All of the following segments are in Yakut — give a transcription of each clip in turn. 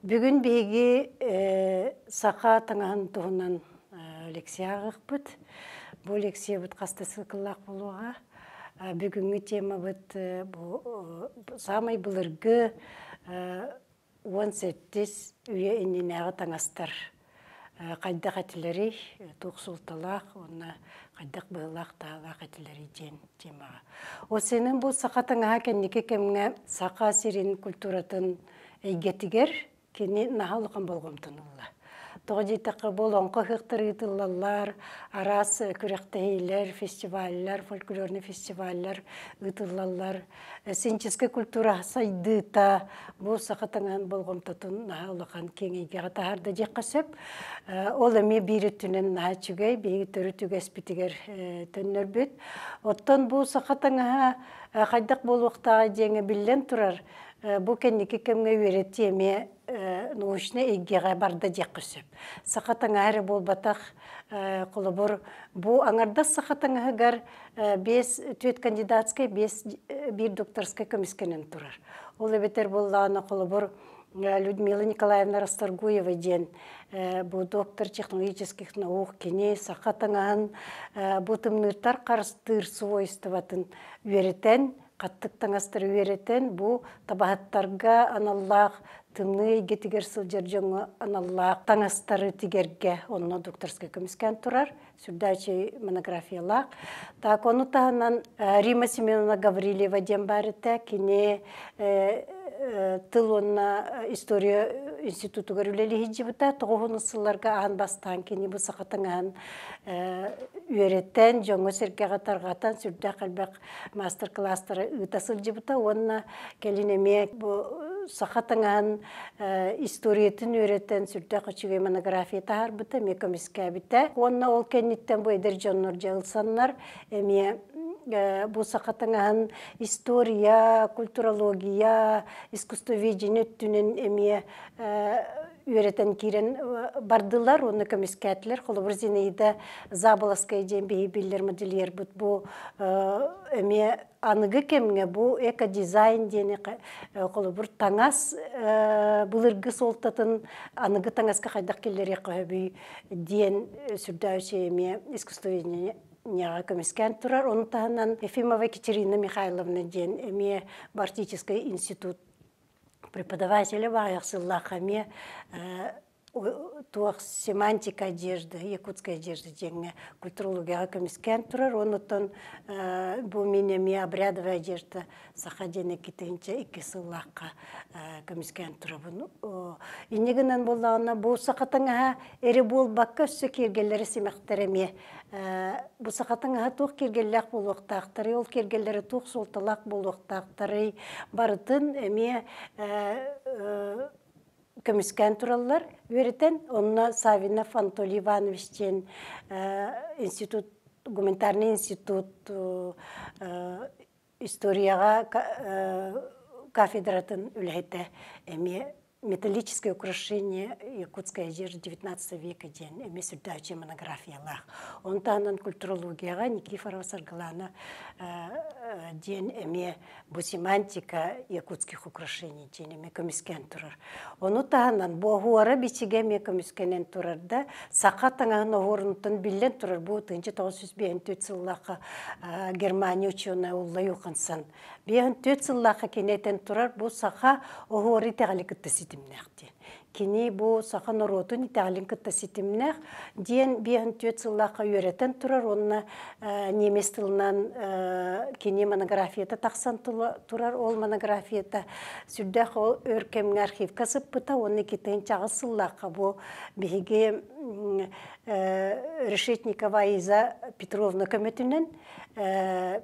Бүгүн биһиги саха таҥаһын туһунан лекция ааҕыахпыт. Бу лекциябыт хас да сыллаах буолуоҕа. Бүгүҥҥү темабыт бу саамай былыргы 17 үйэ иннинээҕи таҥастар хайдах этилэрий, туох суолталаах уонна хайдах быһыылаах-таһаалаах этилэрий диэн темаҕа. Ол сенин бу саха таҥаһа кэнники кэмҥэ Саха сирин культуратын эйгэтигэр кини наһаа улахан болҕомтону ылла. Тоҕо диэтэххэ, бу олоҥхо ыһыахтар ыытыллаллар, араас күрэхтэһиилэр, фестиваллар, фольклорный фестиваллар ыытыллаллар. Синческэй культура сайдыыта бу саха таҥаһын болҕомтотун наһаа улахан киэҥ эйгэҕэ таһаарда диэххэ сөп. Ол эмиэ биир өттүнэн наһаа үчүгэй, биһиги төрүт үгэспитигэр төннөрбүт. Оттон бу саха таҥаһа хайдах буолуохтааҕа диэҥэ биллэн турар, бу кэнники кэмҥэ үөрэтии эмиэ научнай эйгэҕэ барда диэххэ сөп. Саха таҥаһа эрэ буолбатах, холобур, бу аҥардас саха таҥаһыгар биэс түөрт кандидатскай, биэс биир докторскай көмүскэнэн турар. Ол эбэтэр буоллаҕына, холобур, Людмила Николаевна Расторгуева диэн бу доктор технологических наук кини саха таҥаһын бу тымныыртар харыстыыр свойствотын үөрэтэн хаттык таҥастары үөрэтэн, бу табаһыттарга аналлаах тымныы эйгэтигэр сылдьар дьоҥҥо аналлаах таҥастары тигэргэ онно докторскай көмүскээн турар, сүрдээчи монографиялаах. Так, ону таһынан Рима Семеновна Гаврильева диэн баар этэ, кини тыл уонна история институтугар үлэлии сылдьыбыта. Тоҕуһунус сылларга аан бастаан кини бу саха таҥаһын үөрэтэн, дьоҥҥо-сэргэҕэ тарҕатан, сүрдээх элбэх маастар-кылаастары ыыта сылдьыбыта уонна кэлин эмиэ бу саха таҥаһын историятын үөрэтэн сүрдээх үчүгэй монография таһаарбыта, эмиэ көмүскээбитэ. Уонна ол кэнниттэн бу эдэр дьоннор дьалсаннар эмиэ бу саха таҥаһын история, культурология, искусствоведение өттүнэн эмиэ үөрэтэн киирэн бардылар уонна көмүскээтилэр. Холобур, Зинаида Заболоцкая диэн биһи биллэр модельербыт бу эмиэ аныгы кэмҥэ бу экодизайн диэни холобур таҥас былыргы суолтатын аныгы таҥаска хайдах киллэриэххэ сөбүй диэн сүрдээҕи эмиэ искусствоведение көмүскээн турар. Ону таһынан Ефимова Екатерина Михайловна диэн эмиэ Арктический институт преподавателэ баайах сыллаахха эмиэ туох семантика одежды, якутская одежда диэҥҥэ культурологияҕа көмүскээн турар. Оннуттан бу мин эмиэ обрядовая одежда саха диэн иккитинчэ икки сыллаахха көмүскээн турабын. Инньэ гынан буоллаҕына бу саха таҥаһа эрэ буолбакка өссө киэргэллэри симэхтэр эмиэ бу саха таҥаһа туох киэргэллээх буолуохтаахтарый, ол киэргэллэрэ туох суолталаах буолуохтаахтарый, барытын эмиэ көмүскээн тураллар үөрэтэн. Онно Савинов Анатолий Иванович диэн институт, гуманитарный институт историяҕа кафедратын үлэһитэ эмиэ металлическое украшение якутской одежды XIX века диэн эмиэ сүрдээччи монографиялаах. Оны таһынан культурологияҕа Никифорова Саргылана диэн эмиэ бу семантика якутских украшений диэн эмиэ көмүскээн турар. Ону таһынан бу оһуора бичигэ эмиэ көмүскэнэн турар да, саха таҥаһын оһуорунтан биллэн турар бу 1954 сыллаахха Германия ученая Улла Юхансон 54 сыллаахха кини этэн турар бу саха оһуор итэҕэли кытта ситимнээх диэн. Кини бу саха норуотун итэҕэлин кытта ситимнээх диэн 54 сыллаахха үөрэтэн турар уонна немец тылынан кини монографията тахсан турар. Ол монографията сүрдээх ол өр кэмҥэ архивка сыппыта уонна 2008 сыллаахха бу биһиги Решетникова Иза Петровна көмөтүнэн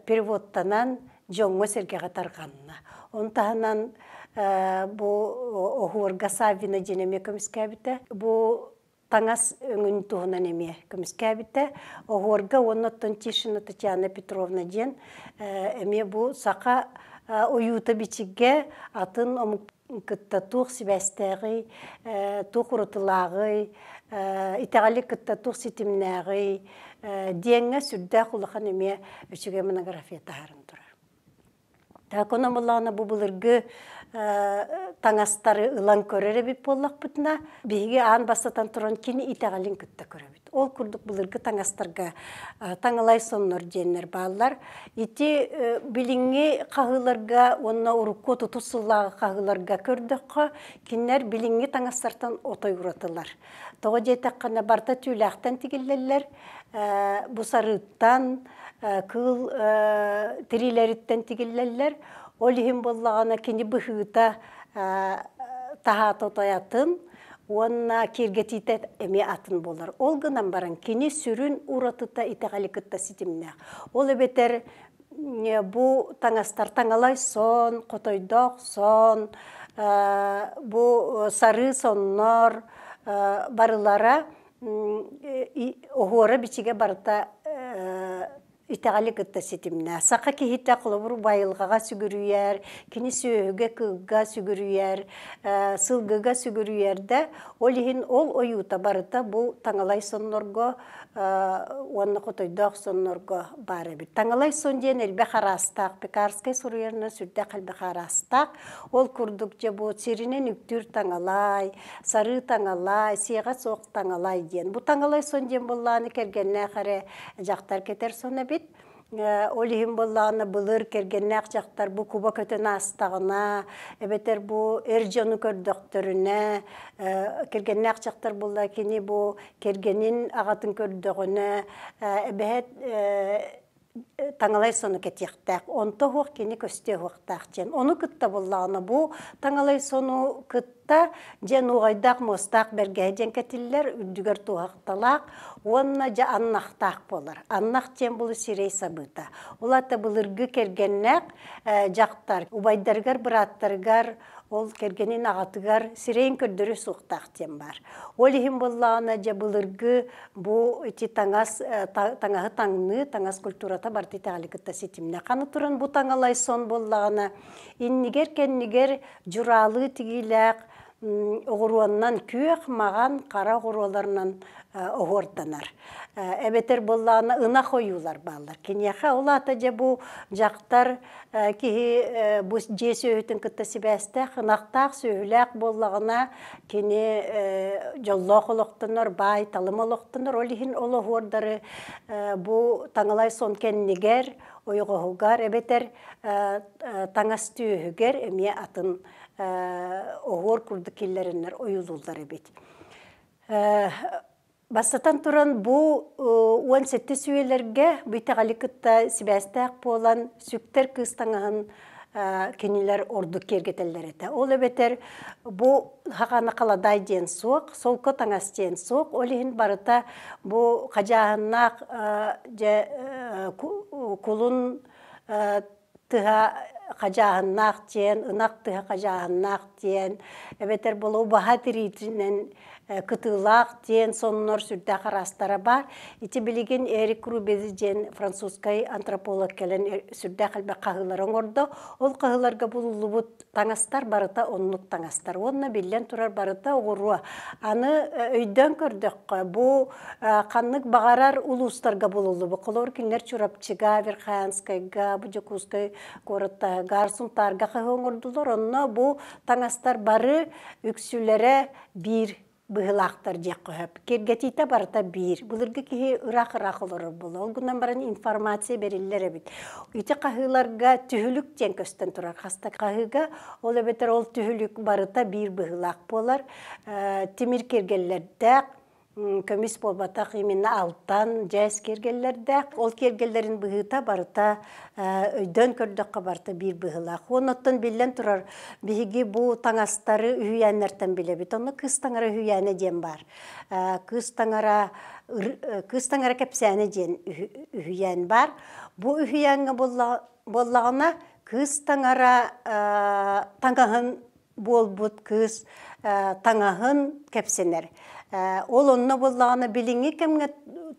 переводтанан дьоҥҥо-сэргэҕэ тарҕанна. Ону таһынан бу оһуорга Саввина диэн эмиэ көмүскээбитэ. Бу таҥас өҥүн туһунан эмиэ көмүскээбитэ. Оһуорга уонна оттон Тишина Татьяна Петровна диэн эмиэ бу саха ойуута бичигэ атын омук кытта туох сибээстээҕий, туох уратылааҕый, итэҕэли кытта туох ситимнээҕий диэҥҥэ сүрдээх улахан эмиэ үчүгэй монография таһааран турар. Так, онон буоллаҕына бу былыргы таҥастары ылан көрөр эбит буоллахпытына, биһиги аан бастатан туран кини итэҕэлин кытта көрөбүт. Ол курдук былыргы таҥастарга таҥалай соннор диэннэр бааллар. Ити билиҥҥи хаһыыларга уонна урукку 30 сыллааҕы хаһыыларга көрдөххө, кинилэр билиҥҥи таҥастартан отой уратылар. Тоҕо диэтэххинэ, барыта түүлээхтэн тигиллэллэр, бу сарыыттан, кыыл тириилэриттэн тигиллэллэр. Ол иһин буоллаҕына кини быһыыта таһаата отой атын уонна киэргэтиитэ эмиэ атын буолар. Ол гынан баран кини сүрүн уратыта итэҕэли кытта ситимнээх. Ол эбэтэр бу таҥастар таҥалай сон, хотойдоох сон, бу сарыы соннор барылара оһуора-бичигэ барыта итэҕэли кытта ситимнээх. Саха киһитэ холобур байылҕаҕа сүгүрүйэр, кини сүөһүгэ, кыылга сүгүрүйэр, сылгыга сүгүрүйэр да, ол иһин ол ойуута барыта бу таҥалай соннорго уонна хотойдоох соннорго баар эбит. Таҥалай сон диэн элбэх араастаах, Пекарскай суруйарынан сүрдээх элбэх араастаах. Ол курдук дьэ бу сиринэн үктүүр таҥалай, сарыы таҥалай, сиэҕэ суох таҥалай диэн. Бу таҥалай сон диэн буоллаҕына кэргэннээх эрэ дьахтар кэтэр сон эбит. Ол иһин буоллаҕына былыр кэргэннээх дьахтар бу куба көтөн аастаҕына, эбэтэр бу эр дьону көрдөхтөрүнэ, кэргэннээх дьахтар буолла кини бу кэргэнин аҕатын көрдөҕүнэ, эбэһэт таҥалай сону кэтиэхтээх, онто уһуох кини көстүө уһуохтаах диэн. Ону кытта буоллаҕына бу таҥалай сону кытта дьэ нуоҕайдаах муостаах бэргэһэ диэн кэтиллэр, үрдүгэр туоһахталаах уонна дьэ аннахтаах буолар. Аннах диэн булу сирэй сабыыта. Ол аата былыргы кэргэннээх дьахтар убайдарыгар, бырааттарыгар ол кэргэнин аҕатыгар сирэйин көрдөрүө суохтаах диэн баар. Ол иһин буоллаҕына дьэ былыргы бу ити таҥас таҥаһы таҥныы, таҥас культурата барыта итэҕэли кытта ситимнээх. Аны туран бу таҥалай сон буоллаҕына иннигэр-кэннигэр дьураалыы тигиилээх оҕуруоннан күөх, маҕан, хара оҕуруоларынан оһуорданар. Эбэтэр буоллаҕына ынах ойуулар бааллар. Киниэхэ ол аата дьэ бу дьахтар киһи бу дьиэ сүөһүтүн кытта сибээстээх, ынахтаах сүөһүлээх буоллаҕына кини дьоллоох олохтонор, баай талым олохтонор. Ол иһин ол оһуордары бу таҥалай сон кэннигэр, ойоҕоһугар эбэтэр таҥас түөһүгэр эмиэ атын оһуор курдук киллэриннэр ойуулууллар эбит. Бастатан туран, бу 17 үйэлэргэ бу итэҕэли кытта сибээстээх буолан, сүктэр кыыс таҥаһын кинилэр ордук киэргэтэллэр этэ. Ол эбэтэр бу хахана халадаай диэн суох, солко таҥас диэн суох, ол иһин барыта бу хадьааһыннаах дьэ кулун тыһа хадьааһыннаах диэн, ынах тыһа хадьааһыннаах диэн, эбэтэр буолуо убаһа тириитинэн кытыылаах диэн соннор сүрдээх араастара баар. Ити билигин Эрик Рубези диэн французскай антрополог кэлэн сүрдээх элбэх хаһыылары оҥордо. Ол хаһыыларга булуллубут таҥастар барыта оннук таҥастар. Уонна биллэн турар барыта оҕуруо. Аны өйдөөн көрдөххө, бу ханнык баҕарар улуустарга булуллубут. Холобур, кинилэр Чурапчыга, Верхоянскайга, бу Дьокуускай куораттарыгар, Сунтаарга хаһыы оҥордулар. Онно бу таҥастар бары үксүлэрэ биир быһыылаахтар диэххэ сөп. Киэргэтиитэ барыта биир. Былыргы киһи ыраах-ыраах олорор буолла. Ол гынан баран информация бэриллэр эбит. Ити хаһыыларга түһүлүк диэн көстөн турар. Хаста хаһыыга, ол эбэтэр ол түһүлүк барыта биир быһыылаах буолар. Тимир киэргэллэрдээх, көмүс буолбатах, именно алтан, дьээс киэргэллэрдээх. Ол киэргэллэрин быһыыта барыта өйдөөн көрдөххө барыта биир быһыылаах. Уонна оттон биллэн турар, биһиги бу таҥастары үһүйээннэртэн билэбит. Онно кыыс таҥара үһүйээнэ диэн баар. Кыыс таҥара кыыс таҥара кэпсээнэ диэн үһүйээн баар. Бу үһүйээҥҥэ буоллаҕына кыыс таҥара таҥаһын буолбут кыыс таҥаһын кэпсэнэр. Ол онно буоллаҕына билиҥҥи кэмҥэ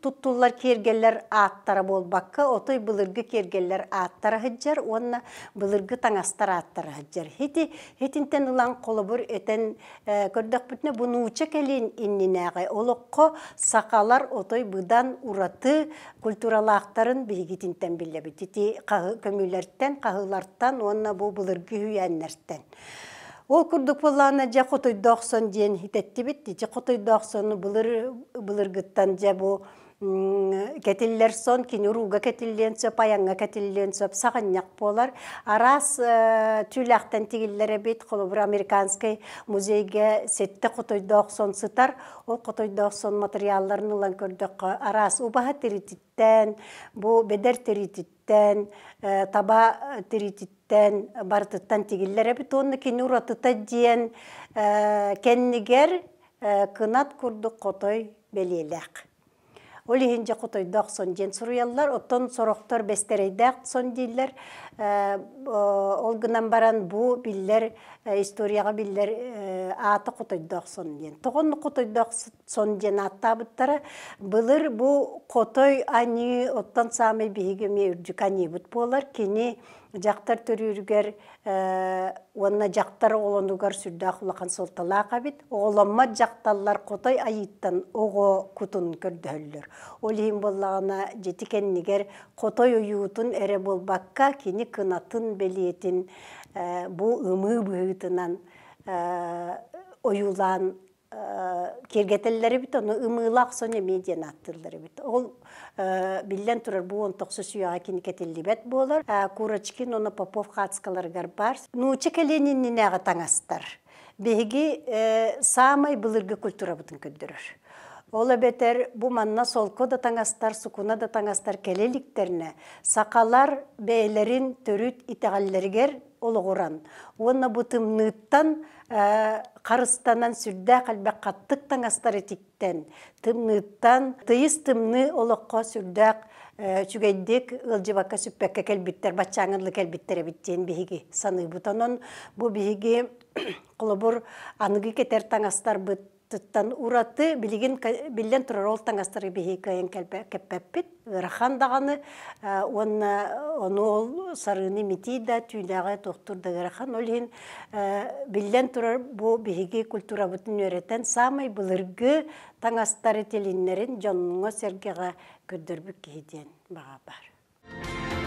туттуллар киэргэллэр ааттара буолбакка, отой былыргы киэргэллэр ааттара сылдьар уонна былыргы таҥастар ааттара сылдьар. Ити итинтэн ылан холобур этэн көрдөхпүтүнэ, бу нуучча кэлин иннинээҕи олоххо сахалар отой быдан ураты культуралаахтарын биһигитинтэн биллэбит. Ити көмүүлэртэн, хаһыылартан уонна бу былыргы үһүйээннэртэн. Ол курдук буоллаҕына дьэ хотойдоохсон диэн итэттибит. Ити хотойдоохсону былыр былыргыттан дьэ бу кэтиллэр сон кини урууга кэтиллиэн сөп, айаҥҥа кэтиллиэн сөп, саҕынньах буолар. Араас түүлээхтэн тигиллэр эбит. Холобур, американскай музейга сэттэ хотойдоох сон сытар. Ол хотойдоох сон материалларын ылан көрдөххө, араас убаһа тирититтэн, бу бэдэр тирититтэн, таба тирититтэн барытыттан тигиллэр эбит. Уонна кини уратыта диэн кэннигэр кынат курдук хотой бэлиэлээх. Ол иһин дьэ хотойдоох сон диэн суруйаллар, оттон сорохтор бэстэрэйдээх сон дииллэр. Ол гынан баран бу биллэр историяҕа биллэр аата хотойдоох сон диэн. Тоҕо оннук хотойдоох сон диэн ааттаабыттара? Былыр бу хотой аньыы оттон саамай биһиги эмиэ үрдүк аньыыбыт буолар. Кини дьахтар төрүүрүгэр уонна дьахтар оҕолонугар сүрдээх улахан суолталаах эбит. Оҕоломмот дьахталлар хотой айыыттан оҕо кутун көрдөһөллөр. Ол иһин буоллаҕына, дьити кэннигэр хотой ойуутун эрэ буолбакка, кини кынатын бэлиэтин бу ымыы быһыытынан ойуулаан киэргэтэллэр эбит, ону ымыылаах сон эмиэ диэн ааттыыллар эбит. Ол биллэн турар, бу он тохсус үйэҕэ кини кэтиллибэт буолар. Курочкин уонна Попов хаацкаларыгар баар. Нуучча кэлиэн иннинээҕи таҥастар. Биһиги саамай былыргы культурабытын көрдөрөр. Ол эбэтэр бу манна солко да таҥастар, сукуна да таҥастар кэлэ иликтэринэ, сахалар бэйэлэрин төрүт итэҕэллэригэр олоҕуран уонна бу тымныыттан харыстанан сүрдээх элбэх хаттык таҥастары тиктэн, тымныыттан тыйыс тымныы олоххо сүрдээх үчүгэйдик ыалдьыбакка сүппэккэ кэлбиттэр, баччааҥҥа кэлбиттэр эбит диэн биһиги саныыбыт. Онон бу биһиги холобур аныгы кэтэр таҥастарбыт туттан ураты билигин биллэн турар ол таҥастары биһиги кыайан кэппэппит ыарахан даҕаны уонна ону ол сарыыны имитии да түүлээҕи туохтуур да ыарахан ол иһин биллэн турар бу биһиги культурабытын үөрэтэн саамай былыргы таҥастары тилиннэрин дьоҥҥо-сэргэҕэ көрдөрбүт киһи диэн баҕа баар.